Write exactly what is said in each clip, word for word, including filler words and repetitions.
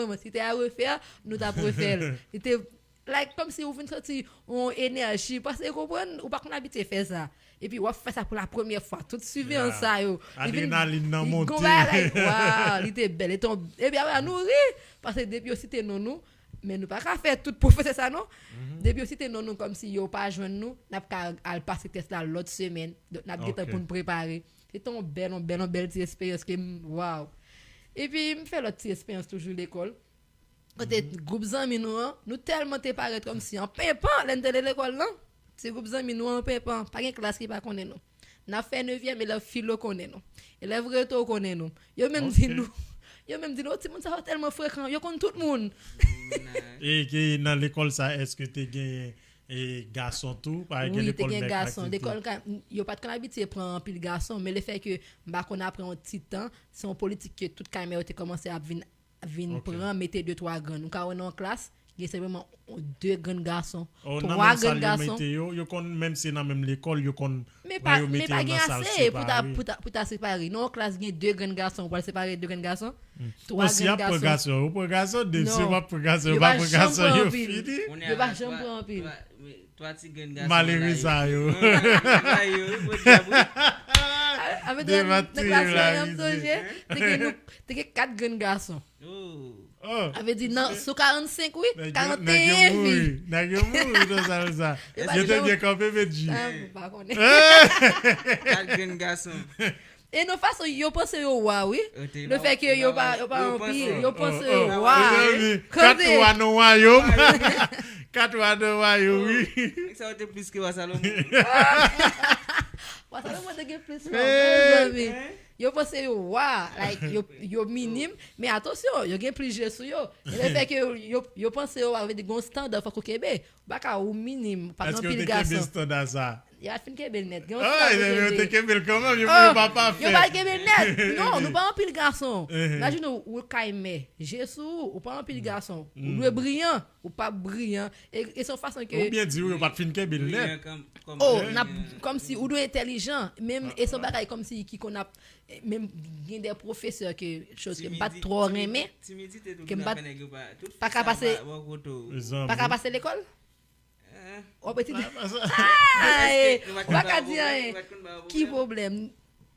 Mwen, si te a refè, nou t ap refè l. Li te, like, kòmsi ou vin santi yon enèji, paske, konprann, ou pa konn abitye fè sa. Epi w ap fè sa pou la premyè fwa. Tout siveyans sa yo. Li vin, adrenalin nan monte. Li gon bagay. Waw, li te bèl. Li te, epi apre, nou ri. Paske depi yo site non nou, men nou pa ka fè tout pwofesè sa, non. Depi yo site non nou, kòmsi yo pa jwenn nou, n ap ka al pase tès la lòt semèn. Donk, n ap gentan pou n prepare. Se te yon bèl, yon bèl, yon bèl ti esperyans ke m, waw. Epi, m fè lòt ti esperyans toujou lekòl. Kote gwoup zanmi nou an, nou tèlman te parèt kòmsi an penpan lè n te ale lekòl lan. Ti gwoup zanmi nou an penpan, pa gen klas ki pa konnen nou. N ap fè nevyèm, elèv filo konnen nou. Elèv reto konnen nou. Yo menm di nou, yo menm di nou, "O, timoun sa yo tèlman frekan, yo konn tout moun." E ke nan lekòl sa, èske te gen e gason tou? Parèt gen lekòl nèg ak ti fi. Wi, te gen gason. Lekòl, yo pa t konn abitye pran anpil gason, men lefètke m pa konn apre yon ti tan, se yon politik ke tout kay mè yo te kòmanse ap vin vin pran, mete de twa grenn. Ou ka wè nan yon klas, gen senpleman de grenn gason, twa grenn gason. Nan menm sal yo mete yo, yo konn, menm si se nan menm lekòl, yo konn pran yo mete yo nan sal separe. Men pa gen ase pou ta, pou ta, pou ta separe. Nan yon klas gen de grenn gason, ou pral separe de grenn gason? Twa grenn gason. Si y ap pran gason, yo pran gason, de, si yo p ap pran gason, yo pa pran gason, yo fini. Yo pa janm pran anpil. Twa ti grenn gason. Malere sa yo. Nan klas la, m sonje, te gen nou, te gen kat grenn gason. Sa vle di, nan, sou karannsenk, wi, karanteyen vi. Nèg yo mouri nan sa, sa. Yo te byen kanpe, Bedji. M pa konnen. Kat grenn gason. E nan fason yo panse yo wa, wi. Lefètke yo pa, yo pa anpil, yo panse yo wa. Kat wa nan wayòm. Kat wa nan wayòm, wi. Nèg sa yo te plis ke wa Salomon. Wa Salomon te gen plis fanm, mezanmi. Yo panse yo wa, like, yo, yo minim, men atansyon, yo gen plis je sou yo. E lefètke yo, yo, yo panse yo wa, vle di gon estanda fòk ou kenbe. Ou pa ka ou minim, pa gen anpil gason. Èske yo te kenbe estanda sa? Yo pa t fin kenbe l nèt. Gen yon ti bagay yo te kenbe l kanmenm, yo, yo pa pafè. Yo pa t kenbe l nèt. Non, nou pa anpil gason. Imajine w, ou kay mè. Je sou ou, ou pa anpil gason. Ou dwe briyan, ou pa briyan. E, e se yon fason ke. Ou byen di w, yo pa t fin kenbe l nèt. Oh, n ap, kòmsi ou dwe entèlijan. Menm, e se yon bagay kòmsi ki konn ap, menm gen de pwofesè ke, choz ke m pa t twò renmen, ke m pa t, pa ka pase, pa ka pase lekòl. W ap rete di, ay, ou pa ka di anyen. Ki pwoblèm?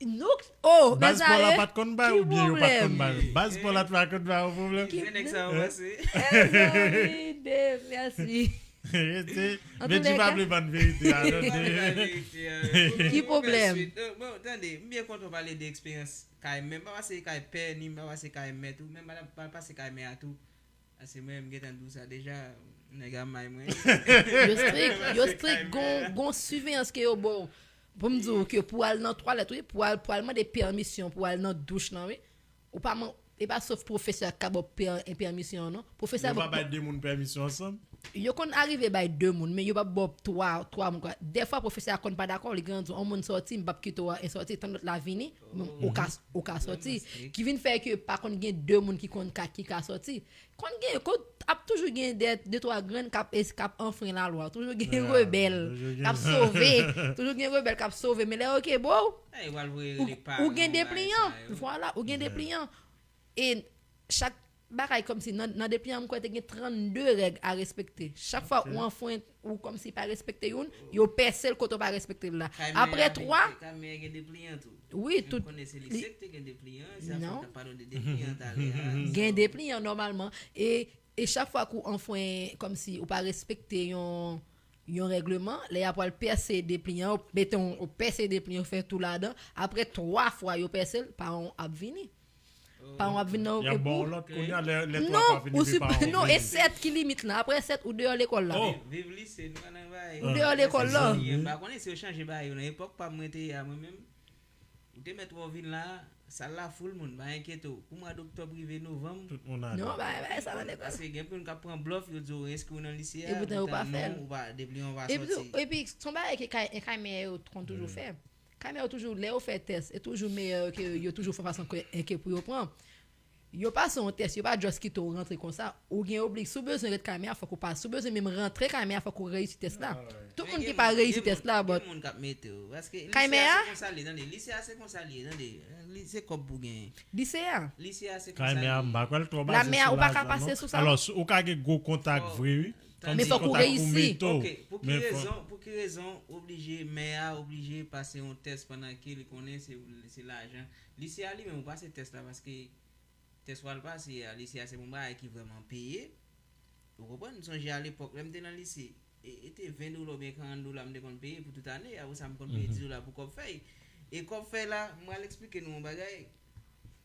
Nou, oh, mezanmi, ki pwoblèm? Baz pa w la pa t konn bay oubyen yo pa t konn bay? Baz pa w la t pa konn bay ou pwoblèm? Ki nèg sa yo pase? Mèsi. Bedji pa vle ban n verite a, tande. Ki pwoblèm? Bon, tande, m byen kontan w pale de eksperyans kay mè. M pa pase kay pè, ni m pa pase kay mè tou, men m pa pase kay mè a tou. Paske mwen, m gentan di w sa deja, nèg a may mwen. Yo strik, yo strik, gon, gon siveyans ke yo ba w. Pou m di w ke pou al nan twalèt, wi, pou al, pou al mande pèmisyon, pou al nan douch lan, wi. Ou pa man, e pa sof pwofesè a k ka ba w pè-, pèmisyon an, non. Pwofesè a. Yo pa bay de moun pèmisyon ansanm? Yo konn arive bay de moun, men yo p ap ba w twa, twa moun, kwa. Dèfwa, pwofesè a konn pa dakò, li gentan di w, "On moun sòti, m p ap kite w an sòti, tann lòt la vini, men ou ka, ou ka sòti." Ki vin fè ke pa konn gen de moun ki konn ka, ki ka sòti. Konn gen, konn ap toujou gen de, de twa grenn k ap, k ap anfren lalwa. Toujou gen rebèl k ap sove. Toujou gen rebèl k ap sove. Men lè yo kenbe w, ou, ou gen depliyan. Vwala, ou gen depliyan. E chak bagay kòmsi nan, nan depliyan, m kwè te gen trannde règ a respekte. Chak fwa ou anfren, ou kòmsi pa respekte youn, yo pèse l kote w pa respekte l la. Apre twa. Wi, tout. Konnen se li sèk te gen depliyan, se sa fè w t ap pale de depliyan talè a. Gen depliyan nòmalman. E, e chak fwa ke w anfren, kòmsi ou pa respekte yon, yon règleman, lè y ap pral pèse depliyan, ou mete yon, ou pèse depliyan, ou fè tou ladan, apre twa fwa yo pèse l, paran w ap vini. Paran w ap vin nan oke pou. Y ap ba w lòt kounye a, lè, lè twa fwa fini, epi paran w vini. Non, e sèt ki limit lan. Apre sèt, ou deyò lekòl la. Viv lise, nou pa nan bagay. Ou deyò lekòl la. M pa konnen si yo chanje bagay yo nan epòk pa m mwen te ye a, mwen menm. Ou te mèt wè w vin la, sal la full moun, pa enkyete w. Pou mwa doktòb rive novanm. Tout moun ale. Non, bagay, bagay sa nan lekòl. Paske gen moun k ap pran blòf, yo di w enskri w nan lise a, epoutan yo pa fè l. Ou pa, depi yon pa sòti. Epi, epi, se yon bagay ke kay, kay mè yo konn toujou fè. Kay mè yo toujou, lè yo fè tès, e toujou meyè ke yo toujou fè fason ke, ke pou yo pran. Yo pase yon tès, yo pa just kite w rantre konsa. Ou gen oblig, si w bezwen ret kay mè a, fòk ou pase. Si w bezwen menm rantre kay mè a, fòk ou reyisi tès la. Tout moun ki pa Gen reyisi moun- tès la, gen but moun k ap mete w. Paske Kay mè lise a a? Se konsa l ye, tande. Lise a se konsa l ye, tande. Li- Se kòb pou genyen. Lise a. Lise a se Kay konsa l mè a, ye. M pa kwè l twò baze sou lajan non. Alò, ou ka gen gwo kontak vre, wi. Men fòk ou reyisi. Ok, pou ki rezon, pou ki rezon oblije mè a oblije pase yon tès pandan ke li konnen se se lajan. Lise a li menm ou pase tès la paske tès w al pase a, lise a se pou yon bagay ki vrèman peye. Ou konprann? M sonje alepòk lè m te nan lise, e e te ven dola oubyen karant dola m te konn peye pou tout ane, apre sa m konn peye dis dola pou kòb fèy. E kòb fèy la, mwen al eksplike nou yon bagay.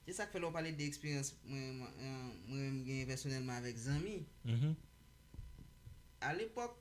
Se sa k fè lè w pale de eksperyans mwen mwen mwen menm genyen pèsonèlman avèk zanmi. Alepòk,